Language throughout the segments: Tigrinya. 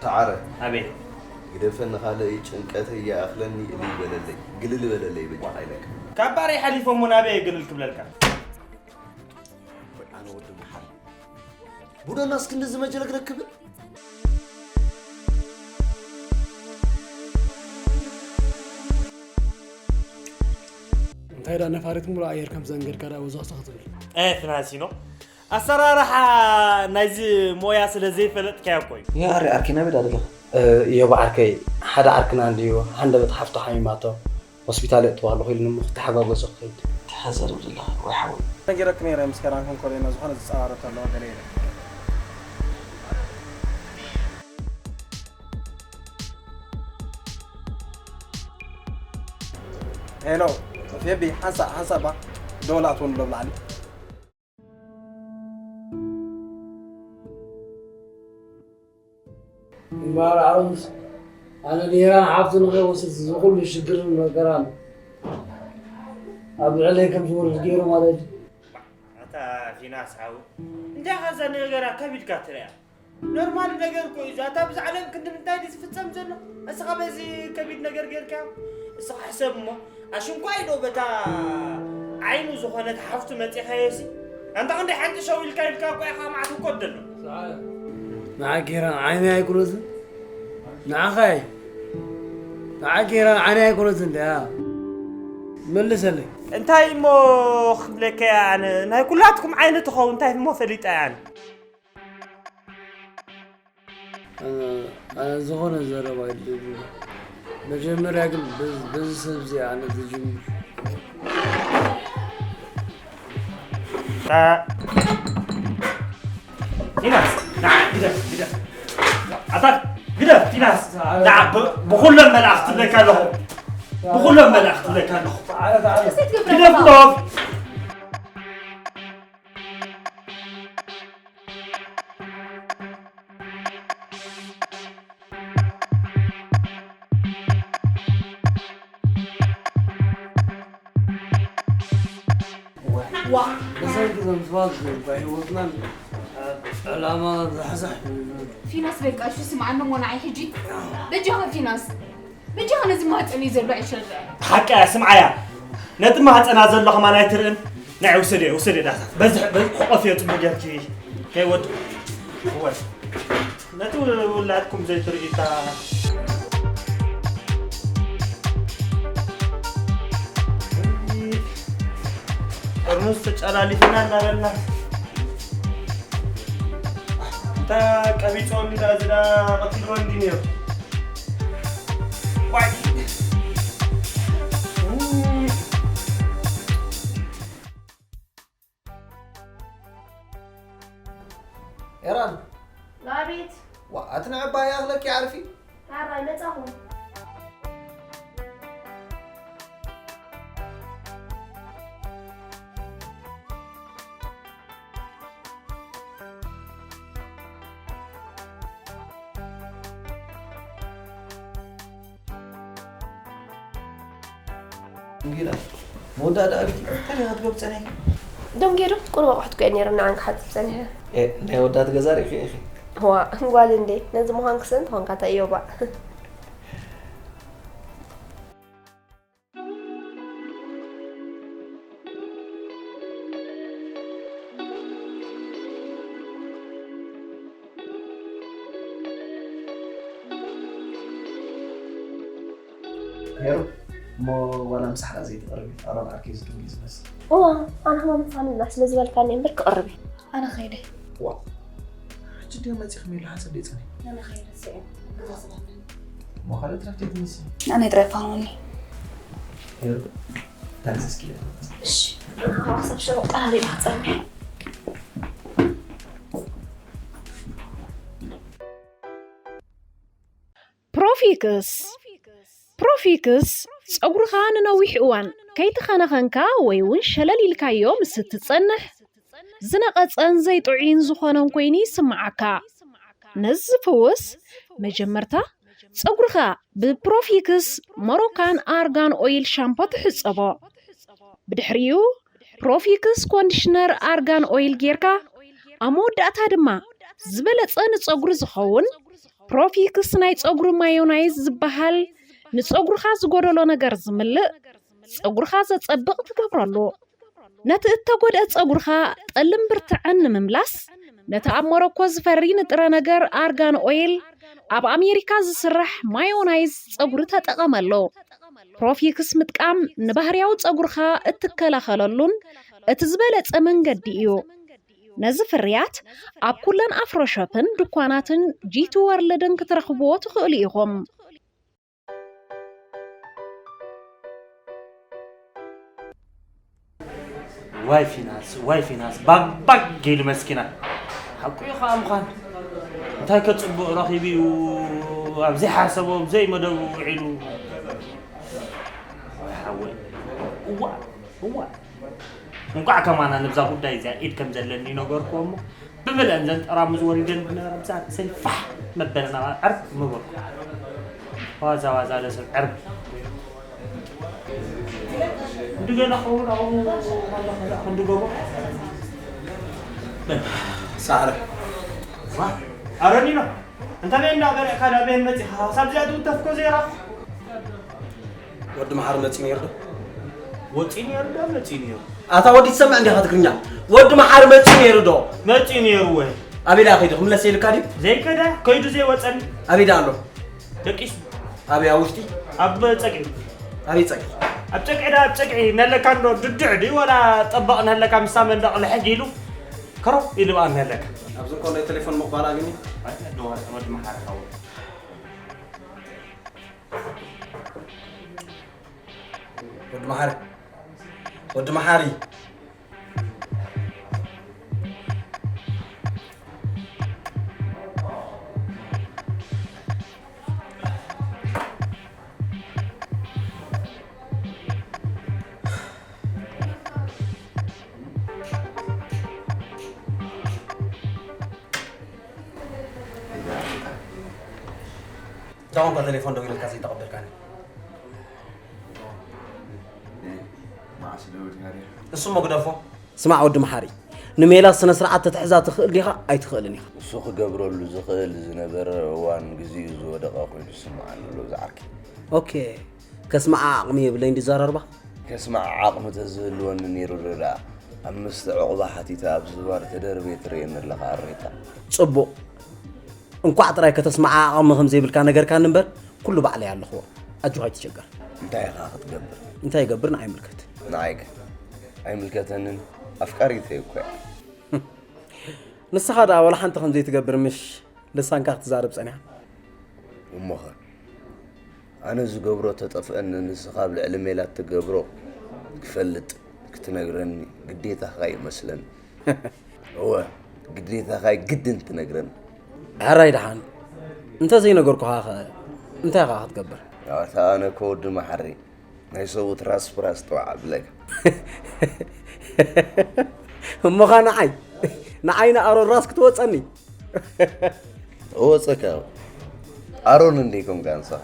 ሰዓረ ኣቤት ግደፈኒ፣ ካልእ ጭንቀተይ ይኣኽለኒ። እልል በለለይ፣ ግልል በለለይ፣ በጃኻ ኢለካ። ካብ ባረይ ሓሊፎም እውን ኣበይ ግልል ክብለልካ? ኣነ ወዲ መሓሪ ቡዶና እስክንድዚ መጀለግለግ ክብል እንታይ ደኣ ነፋሪት ሙሉእ ኣየር ከም ዘንገድካ ደኣ ወዘኽዘኽ ትብል። ኤ ፍናሲኖ ኣሰራርሓ ናይዚ ሞያ ስለ ዘይፈለጥካዮ እኮ እዩ። ያሪ ኣርኪ ናበይ ደኣ ደለኻ? እዮብ ዓርከይ ሓደ ዓርክና እንድዩ ሃንደበት ሓፍቱ ሓሚማቶ ሆስፒታል የእትዋ ኣለኹ ኢሉኒ እሞ ክተሓጋገዞ ክኸይድ። ተሓዘር ዘለኻ ወይ ሓወይ። ነጊረክ ነይረ ምስ ከራን ክንኮለና ዝኾነ ዝፃወረት ኣለዋ ገለ ኢለ። ሄሎ ፌቢ ሓንሳእ ሓንሳእ ባ ደወል ኣትወኒ ሎ ብላዕሊ። እምበኣር ዓሩስ ኣነ ኔራን ሓፍቱ ንኸይወስድ እዚ ኩሉ ሽግርን መከራን ኣብ ልዕለይ ከም ዝወርድ ገይሩ ማለት እዩ። ኣታ ፊናስ ሓው እንታይ ኸ እዛ ነገር ኣካቢድካ ትሪኣ? ኖርማል ነገር እኮ እዩ። ኣታ ብዛ ዓለም ክንዲ ምንታይ ድዩ ዝፍጸም ዘሎ? እስኻ በዚ ከቢድ ነገር ጌርካዮ? እስኻ ሕሰብ እሞ ኣሽንኳይ ዶ በታ ዓይኑ ዝኾነት ሓፍቱ መጺኻዮሲ? ኣንታ ክንደይ ሓንቲ ሸው ኢልካ ኢልካ እኮ ኢኻ መዓት እኮ ደሎ። ንዓ ጌራ ዓይነይ ኣይቁረጽን ንዓኻ እዩ ንዓ ጌራ ዓይነይ ኣይቁረጽን ደያ መልሰለይ እንታይ እሞ ክብለካ እየ ኣነ ናይ ኩላትኩም ዓይነ ትኸውን እንታይ እሞ ፈሊጠ እየ ኣነ ኣነ ዝኾነ ዘረባ የድልየኒ መጀመርያ ግን በዚ ሰብ እዚ ኣነ ዝጅምር ፊናስ ንዓ ግደፍ ግደፍ ኣታ ግደፍ ፊናስ ንዓ ብኩሎም መልኣኽቲ ትብለካ ኣለኹ ብኩሎም መልኣኽቲ ትብለካ ኣለኹ ግደፍ ዶ ዋ ብሰንኪ ዘምስባት ህይወትናን ዕላማ ዛሕዛሕ ፊናስ በቃ እሺ ስምዓኒ እሞ ንዓይ ሕጂ በጃኻ ፊናስ በጃኻ ነዚ ማህፀን እዩ ዘሎ ኣይሸርዕ ሓቃ ስምዓያ ነቲ ማህፀና ዘሎ ከማን ኣይትርእን ናይ ውሰድዮ ውሰድዮ ዳታት በዝሕ ሕቆፍዮ ፅቡቅ ጌርኪ ከይወድ እወ ነቲ ውላድኩም ዘይትርእዩታ ጥርሙዝ ተጨላሊፍና እናበልና እንታ ቀቢፆ እንዳ ዝዳ ቀቲልዎ እንዲ ነይሩ ዋይ ኤራን ላቤት ዋ ኣቲ ንዕባይ ኣኽለኪ ዓርፊ ታራይ መጻኹም እንጊላ መወዳእታ ኣብቲ እንታይ ዲኻ ክትገብር ጸኒሕኪ? ደንጌ ዶ ቁሩብ ኣቑሑት እኮ እየ ነይረ ንዓን ክሓጽብ ጸኒሐ። ኤ ናይ ወዳት ገዛ ርኢኺ ኢኺ። ዋ ጓል እንዴ ነዚ ምዃንክስ እንተኾንካ እንታይ እዮ ባእ። ሄሩ እሞ ዋላ ምሳሕራ ዘይትቐርቢ ኣሮን ዓርከይ ዝድንጉ እዩ ዝመስል። እዋ ኣነ ከማን ምሳን ብላ ስለ ዝበልካኒ እምበር ክቐርብ እዩ። ኣነ ኸይደ። ዋ ሕጂ ድዮ መፂኹም ኢሉ ሓንሳብ ደይፀኒ። ኣነ ኸይደ ስዒ ገዛ ስላለኒ። እሞ ካልእ ትረፍ ደይትንሲ። ኣነ ጥራይ ፋኖኒ። ሄሩ ታንክስ እስኪ። እሺ ንዓኻ ክሳብ ሸበቕ ቀራሪብካ ፀንሕ። ፕሮፊክስ ፕሮፊክስ ጸጉርኻ ንነዊሕ እዋን ከይተኸናኸንካ ወይ እውን ሸለል ኢልካዮ ምስ እትጸንሕ ዝነቐጸን ዘይጥዑይን ዝኾነን ኮይኑ ይስምዓካ። ነዚ ዝፍውስ መጀመርታ ጸጉርኻ ብፕሮፊክስ ሞሮካን ኣርጋን ኦይል ሻምፖ ትሕጸቦ። ብድሕሪኡ ፕሮፊክስ ኮንዲሽነር ኣርጋን ኦይል ጌርካ ኣብ መወዳእታ ድማ ዝበለጸ ንጸጉሪ ዝኸውን ፕሮፊክስ ናይ ጸጉሪ ማዮናይዝ ዝበሃል ንጸጉርኻ ዝጎደሎ ነገር ዝምልእ፣ ጸጉርኻ ዘጸብቕ ትገብረሉ። ነቲ እተጎድአ ጸጉርኻ ጠልን ብርትዐን ንምምላስ፣ ነቲ ኣብ ሞሮኮ ዝፈሪ ንጥረ ነገር ኣርጋን ኦይል ኣብ ኣሜሪካ ዝስራሕ ማዮናይዝ ጸጉሪ ተጠቐመሉ። ፕሮፊክስ ምጥቃም ንባህርያዊ ጸጉርኻ እትከላኸለሉን እቲ ዝበለጸ መንገዲ እዩ። ነዚ ፍርያት ኣብ ኩለን ኣፍሮሾፕን ድኳናትን ጂቲ ወርልድን ክትረኽብዎ ትኽእሉ ኢኹም። ዋይ ፊናንስ ዋይ ፊናንስ ባግባግ ኢሉ መስኪና። ሓቁ እዩ ከዓ ምዃን። እንታይ ከፅቡቕ ረኺቡ እዩ? ኣብ ዘይሓሰቦ ኣብ ዘይመደቡ ውዒሉ። ወይ ሓወይ። እዋ እዋ። እንኳዕ ከማና ነብዛ ጉዳይ እዚኣ ኢድ ከም ዘለኒ ነገርኩዎ እሞ ብምልአን ዘን ጠራሙዝ ወሪደን ዝነበራ ብዛት ሰይ ፋሕ መበለና ዕርብ ምበልኩ። ዋዛ ዋዛ ለሰብ ዕርብ። እንደገና ኸውን ኣብኡ ክንዲ ገቦ ሳዕረ ኣረኒና እንተ በይ እንዳበረዕካ ዳበይን መፂኻ ሳብ ዚኣ ትውተፍኮ ዘይራ ወዲ መሓሪ መፂ ነይሩ ዶ? ወፂ ነይሩ ዶ መፂ ነይሩ ኣታ ወዲ ትሰምዕ እንዲኻ ትግርኛ ወዲ መሓሪ መፂ ነይሩ ዶ? መፂ ነይሩ ወይ ኣበይ ደኣ ከይዱ ክምለስ ኢልካ ድዩ? ዘይከደ ከይዱ ዘይወፀኒ ኣበይ ደኣ ኣሎ? ደቂሱ ኣበይ ኣብ ውሽጢ? ኣብ ፀግዒ ኣበይ ፀግዒ? ኣብ ፀግዒ ዳ ኣብ ፀግዒ ነለካ እንዶ ድድዕ ድዩ ወላ ጠበቕ ነለካ ምሳ መንደቕ ልሕግ ኢሉ ከረው ኢሉ በኣ ነለካ ኣብዚ እኮ ናይ ቴሌፎን ምቕባል ኣግኒ ወዲ መሓሪ ኸውን ወዲ መሓሪ ወዲ መሓሪ እዛ ኾንካ ቴሌፎን ደዊለልካ ዘይተቐበልካኒ እሱ እሞ ግደፎ ስማዕ ወዲ መሓሪ ንሜላት ስነ ስርዓት ተትሕዛ ትኽእል ዲኻ ኣይትኽእልን ኢኻ እሱ ክገብረሉ ዝኽእል ዝነበረ እዋን ግዚኡ ዝወደቐ ኮይኑ ዝስምዓኒ ኣሎ ዝዓርከይ ኦኬ ከስምዓ ዓቕሚ የብለይን ድዩ ዘረርባ ከስምዓ ዓቕሚ ተዝህልወኒ ነይሩ ዶ ደኣ ኣብ መስተ ዑቕባ ሓቲተ ኣብ ዝባር ተደርብየ ትርእየኒ ኣለኻ ኣሬታ ጽቡቕ እንኳዕ ጥራይ ከተስምዓ ዓቕሚ ከም ዘይብልካ ነገርካኒ እምበር ኩሉ ባዕለይ ኣለኽዎ ኣጆኻ ኣይትሸገር እንታይ ኢኻ ክትገብር እንታይ ይገብር ንዓይ ምልከት ንዓይ ከ ኣይምልከተንን ኣፍቃሪተይ እኮ እያ ንስኻ ደኣ ወላ ሓንቲ ከም ዘይትገብር ምሽ ልሳንካ ክትዛረብ ጸኒሓ እሞኸ ኣነ ዝገብሮ ተጠፍአኒ ንስኻ ኣብ ልዕሊ ሜላት ትገብሮ ክፈልጥ ክትነግረኒ ግዴታኻ ይመስለኒ እወ ግዴታኻ ግድን ትነግረኒ ሕራይ ደሓን እንተዘይነገርኩኻ ኸ እንታይ ኢኻ ክትገብር ኣታ ኣነ እኮ ወዲ መሓሪ ናይ ሰብኡት ራስ ብራስ ጠዋዕ ኣብለካ እሞኻ ንዓይ ንዓይ ንኣሮን ራስ ክትወፀኒ እወፀካ ኣሮን እንደ ኮንካ ንስኻ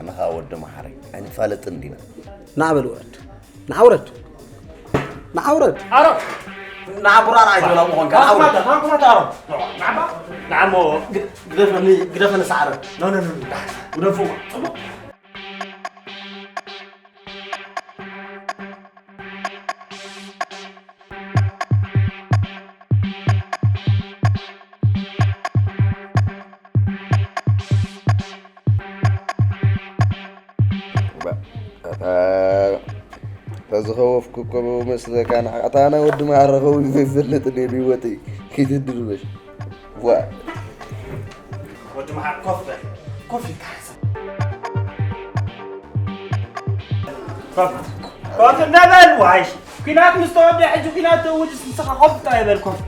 ኣነኻ ወዲ መሓሪ ኣይንፋለጥን ዲና ንዓበል ውረድ ንዓውረድ ንዓውረድ ኣሮን ንዓጉራር ኣይትበላ ምኾንካ ንዓውረድ ታንኩናት ኣሮን ንዓሞ ግደፈኒ ግደፈኒ ሰዓረ ግደፍዎ ፅቡቅ ተዝኸወፍኩ እኮ መስለካ ንዓታና ወዲ ማዕረ ኸዊፉ ይፈልጥ እንደ ህይወተይ ከይትድርበሽ ዋ ወዲ መሓር ኮፍ በል ኮፍ ኢልካ ሓሳብ ኮፍ ኮፍ እንዳበል ዋይ ኩናት ምስ ተወደ ሕጂ ኩናት ተውጅ ንስኻ ኮፍ ጥራይ በል ኮፍ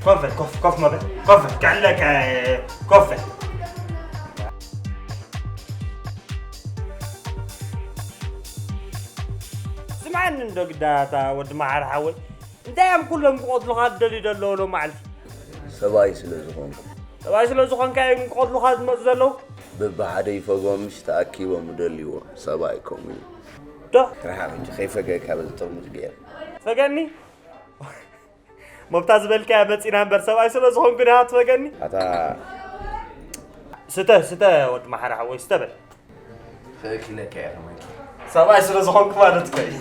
ኮፍ በል ኮፍ ኮፍ መበል ኮፍ በል ከዕለከ ኮፍ በል ስምዓኒ እንዶ ግዳታ ወዲ መሓር ሓወይ እንታይ እዮም ኩሎም ክቐትሉኻ ዝደልዩ ዘለዉ ሎማዓልቲ ሰብኣይ ስለ ዝኾንኩ ሰብኣይ ስለ ዝኾንካ እዮም ክቐትሉኻ ዝመፁ ዘለዉ በብሓደ ይፈግቦም ምሽ ተኣኪቦም ዝደልይዎ ሰብኣይ ከምኡ እዩ ዶ ርሓቕ እንጂ ከይፈገካ በዚ ጥርሙዝ ገይረ ትፈገኒ? ሞብታ ዝበልካያ መጺና እምበር ሰብኣይ ስለ ዝኾንኩ ዲኻ ትፈገኒ? ኣታ ስተ ስተ ወዲ ማሓራ ሓወይ ስተ በል። ክእክለካ እየ ከማይ። ሰብኣይ ስለ ዝኾንኩ ማለት እኮ እዩ።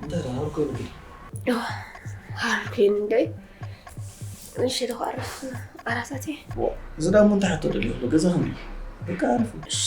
እንታይ ደኣ ሃሩር ኮይኑ ግዲ? ሃሩር ኮይኑ እንደ ንሸ ደኹ ኣረፍ ኣራሳት እየ። እዚ ዳሞ እንታይ ሓቶ ደልዩ ኣሎ? ገዛ ከመይ? በቃ ኣረፍ። እሺ።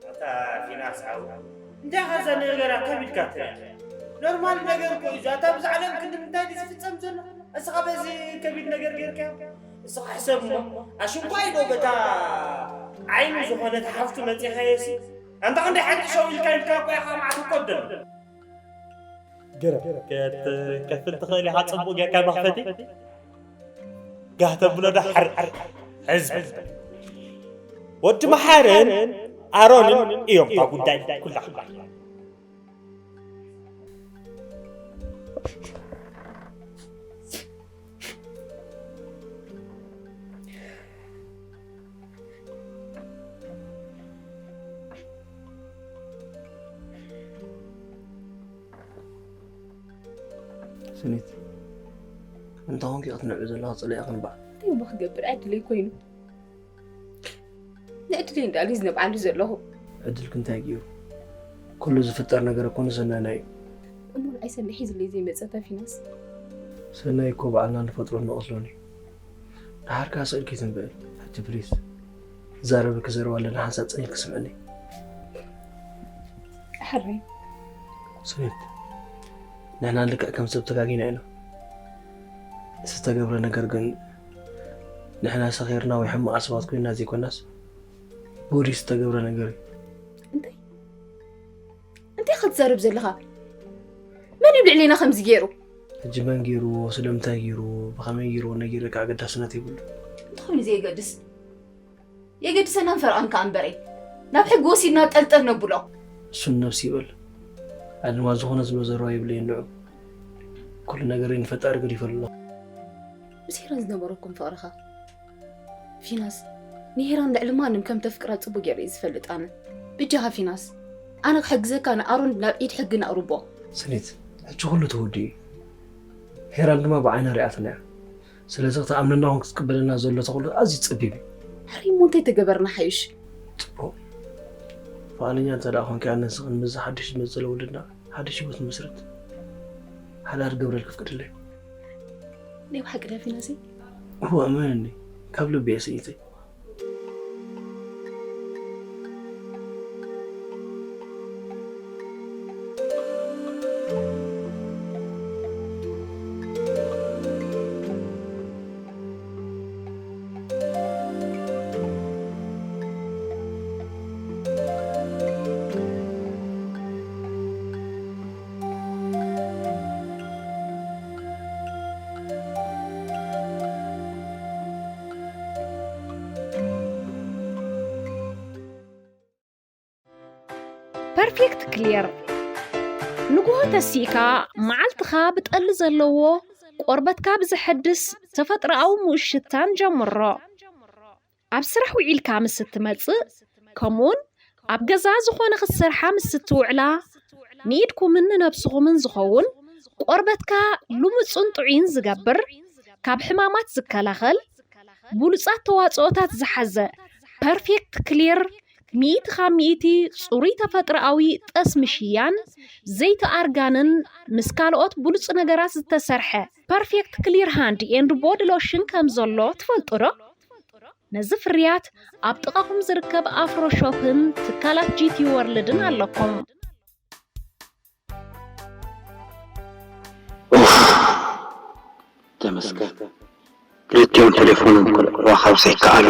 ኣታ ፊናስ ሓው፣ እንታይ ኢኻ እዛ ነገር ኣካቢድካ ትሪኣ? ኖርማል ነገር እኮ እዩ። ኣታ ኣብዚ ዓለም ክንዲ ምንታይ ድዩ ዝፍጸም ዘሎ? እስኻ በዚ ከቢድ ነገር ጌርካዮ? እስኻ ሕሰብ እሞ፣ ኣሽንኳይ ዶ በታ ዓይኑ ዝኾነት ሓፍቱ መጺኻዮሲ? ኣንታ ክንደይ ሓንቲ ሸው ኢልካ ኢልካ እኮ ኢኻ መዓት እኮ ደሎ። ገረብ። ክትከፍል ትኽእል ኢኻ፣ ጽቡቕ ጌርካ መኽፈቲ። ጋህ ተብሎ ዶ ሓር-፣ ሕዝቢ። ወዲ መሓርን ኣሮንን እዮም እታ ጉዳይ ኩላ። ስኒት፣ እንታይ ኾንኪ ክትንዕቢ ዘለኻ? ጽሊእኺ ክንባዕ እንታይ እሞ ክገብር፣ ዕድለይ ኮይኑ። ንዕድለይ እንዳልዩ ዝነብዓሉ ዘለኹ። ዕድልኪ እንታይ ገይሩ? ኩሉ ዝፍጠር ነገር እኮ ንሰናይና እዩ። እሞ ንዓይ ሰናይ ሒዝለይ ዘይመጸ ተፊናስ? ሰናይ እኮ ባዕልና ንፈጥሮ ንቐትሎን እዩ። ደሓር ከኣ ስእልኪ ትንበእል። ሕጂ ፕሊስ፣ ዛረበኪ ዘረባ ኣለና፣ ሓንሳብ ጸኒሕኪ ስምዕኒ። ሕራይ። ስኒት፣ ንሕና ልክዕ ከም ሰብ ተጋጊና ኢና። ዝተገብረ ነገር ግን ንሕና ሰኺርና ወይ ሕማቕ ሰባት ኮይና ዘይኮናስ፣ ብወዲ ዝተገብረ ነገር እዩ። እንታይ? እንታይ ክትዛረብ ዘለኻ? መን እዩ ልዕሌና ከምዚ ገይሩ? ሕጂ መን ገይርዎ፣ ስለምንታይ ገይርዎ፣ ብኸመይ ገይርዎ ነጊረካ ኣገዳስነት የብሉ። እንተኾይኑ ዘየገድስ። የገድሰናን ፈርዖን ከኣ እምበረይ። ናብ ሕጊ ወሲድና ጠልጠል ነብሎ። እሱን ነብሲ ይበል። ኣነ ድማ ዝኾነ ዝብሎ ዘረባ የብለይን ንዑ። ኩሉ ነገረይ ንፈጣሪ ገዲፈሉ ኣለኹ። ምስ ሄራን ዝነበረኩም ፍቕርኻ ፊናስ፣ ንሄራን ልዕሊ ማንም ከም ተፍቅራ ጽቡቕ ገይረ እየ ዝፈልጥ ኣነ። ብጃኻ ፊናስ፣ ኣነ ክሕግዘካ ንኣሮን ናብ ኢድ ሕጊ ነቕርቦ። ስኒት፣ ሕጂ ኩሉ ተወዲኡ እዩ። ሄራን ድማ ብዓይና ሪኣትና እያ። ስለዚ ክትኣምነና ኹን ክትቅበለና ዘሎ ተኽእሎ ኣዝዩ ጸቢብ እዩ። ሕራይ እሞ እንታይ ተገበርና ሓይሽ? ጽቡቕ። ፍቓደኛ እንተ ደኣ ኾንኪ ኣነን ንስኽን ምስዚ ሓድሽ ዝመጽእ ዘሎ ውሉድና ሓድሽ ህይወት ንመስርት። ሓዳር ክገብረልኪ ኣፍቅደለይ። ናይ ብሓቂ ድያ ፊናሰይ? እወ፣ እመንኒ፣ ካብ ልቢ እየ ስኒተይ። ፐርፌክት ክሊር። ንግሆ ተሲእካ መዓልትኻ ብጠሊ ዘለዎ ቆርበትካ ብዘሐድስ ተፈጥሮኣዊ ምኡዝ ሽታን ጀምሮ። ኣብ ስራሕ ውዒልካ ምስ እትመጽእ፣ ከምኡውን ኣብ ገዛ ዝኾነ ክትሰርሓ ምስ እትውዕላ፣ ንኢድኩምን ንነብስኹምን ዝኸውን ቆርበትካ ልሙጽን ጥዑይን ዝገብር፣ ካብ ሕማማት ዝከላኸል፣ ብሉጻት ተዋጽኦታት ዝሓዘ ፐርፌክት ክሊር ሚእቲ ካብ ሚእቲ ጽሩይ ተፈጥሮኣዊ ጠስሚ ሽያን ዘይቲ ኣርጋንን ምስ ካልኦት ብሉጽ ነገራት ዝተሰርሐ ፐርፌክት ክሊር ሃንድ ኤንድ ቦዲ ሎሽን ከም ዘሎ ትፈልጡ ዶ? ነዚ ፍርያት ኣብ ጥቓኹም ዝርከብ ኣፍሮ ሾፕን ትካላት ጂ ቲ ወርልድን ኣለኩም። ኡፍ፣ ተመስገን። ክልቲኦም ቴሌፎኖም ክልዕልዋ ካብ ዘይከኣሉ፣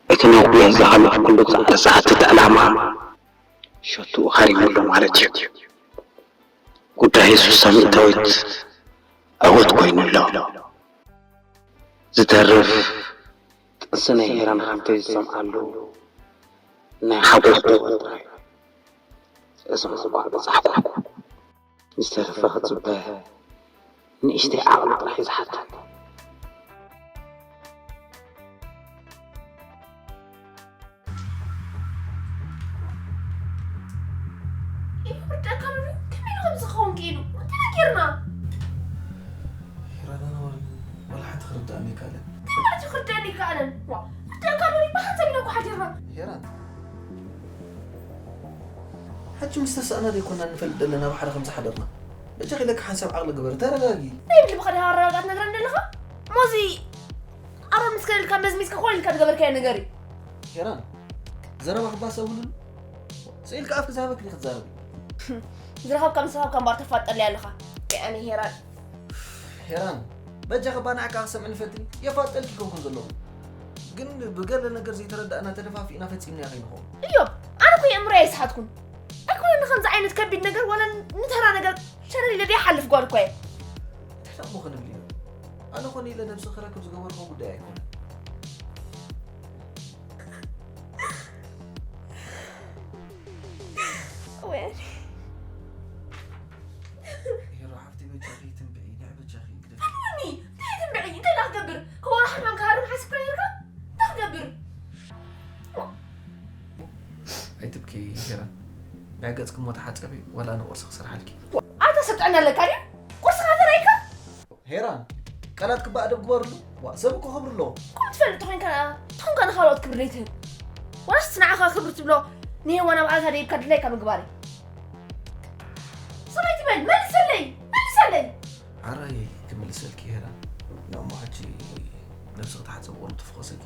እቲ ነዊሕ ዝሓለፍኩሉ ጻዕሪ ዝሓትት ዕላማ ሸትኡ ሃሪሙ ኣሎ ማለት እዩ። ጉዳይ ሱሳ ሚእታዊት ዕወት ኮይኑ ኣሎ። ዝተርፍ ጥንሲ ናይ ሄራን ሃብተይ ዝሰምዓሉ ናይ ሓጎስ ደወል ጥራይ እዩ። እዚ ምጽዋዕ በጻሕኩ። ዝተረፈ ክጽበ ንእሽተይ ዓቕሊ ጥራሕ እዩ ዝሓትት። ይርደካ ሉሉ ከመይ ኢሉ ከምዚ ክኸውን ክኢሉ እንታይ ጌርና? ሄራን ኣነ ዋላ ሓንቲ ክርድኣኒ ኣይከኣለን። እንታይ ማለት እዩ ክርድኣኒ ኣይከኣለን? ዋ ርደካ ሉሉ ብሓንሳብ ኢና እኮ ሓዲርና። ሄራን ሕጂ ምስ ተሳእና ዶ ኣይኮናን ንፈልጥ ዘለና ብሓደ ከም ዝሓደርና? በጃኺ ኢለኪ ሓንሳብ ዓቕሊ ግበሪ፣ ተረጋግኢ። እንታይ ብልብኻ ዲኻ ኣረጋግኣ ትነግረኒ ዘለኻ? እሞ እዚ ኣሮን ምስ ከለልካ መዝሚዝካ ኮነ ኢልካ ዝገበርካዮ ነገር እዩ። ሄራን ዘረባ ክባሰ ውሉል ስኢልካ ኣፍኪ ዝሃበኪ ዲኺ ትዛረቢ? ዝረኸብካ ምስ ረኸብካ እምበር ተፋጠለይ ኣለኻ። ኣነ ሄራን ሄራን በጃኺ እባ ንዓካ ክሰምዕ ንፈትን የፋልጠልኪ ይኮንኩን ዘለኹ ግን ብገለ ነገር ዘይተረዳእና ተደፋፊእና ፈጺምናዮ ከይንኸውን። እዮብ ኣነ እኮ የእምሮይ ኣይሰሓትኩን ኣይኮነን ንከምዚ ዓይነት ከቢድ ነገር ወላ ንተራ ነገር ሸለል ኢለ ዘይሓልፍ ጓል እኮ እየ። እንታይ ደኣ እሞ ክንብል ኢና ኣነ ኮነ ኢለ ነብሲ ክረክብ ዝገበርክዎ ጉዳይ ኣይኮነን። ኣይትብኪ ሄራን። ናይ ገጽኪ እሞ ተሓጸቢ፣ ዋላ ንቁርሲ ክሰርሓልኪ። ኣታ ሰብ ጥዕና ኣለካ ድዩ? ቁርሲ ካተራይካ? ሄራን፣ ቃላት ክባ ኣደብ ግበርሉ። ዋ፣ ሰብ እኮ ክብሪ ኣለዎ። ከምኡ ትፈልጥ ተኾንካ ትኾንካ ንኻልኦት ክብሪ ዘይትህብ። ወላስ ንዓኻ ክብሪ ትብሎ ንሄዋን ኣብ ኣልታ ደይብካ ድላይካ ምግባር እዩ። ሰማይ ትበል፣ መልሰለይ፣ መልሰለይ። ኣራይ ክምልሰልኪ ሄራን። ያው እሞ ሕጂ ነብስኺ ተሓጸቢ፣ ቁሩብ ትፍኾሰኪ።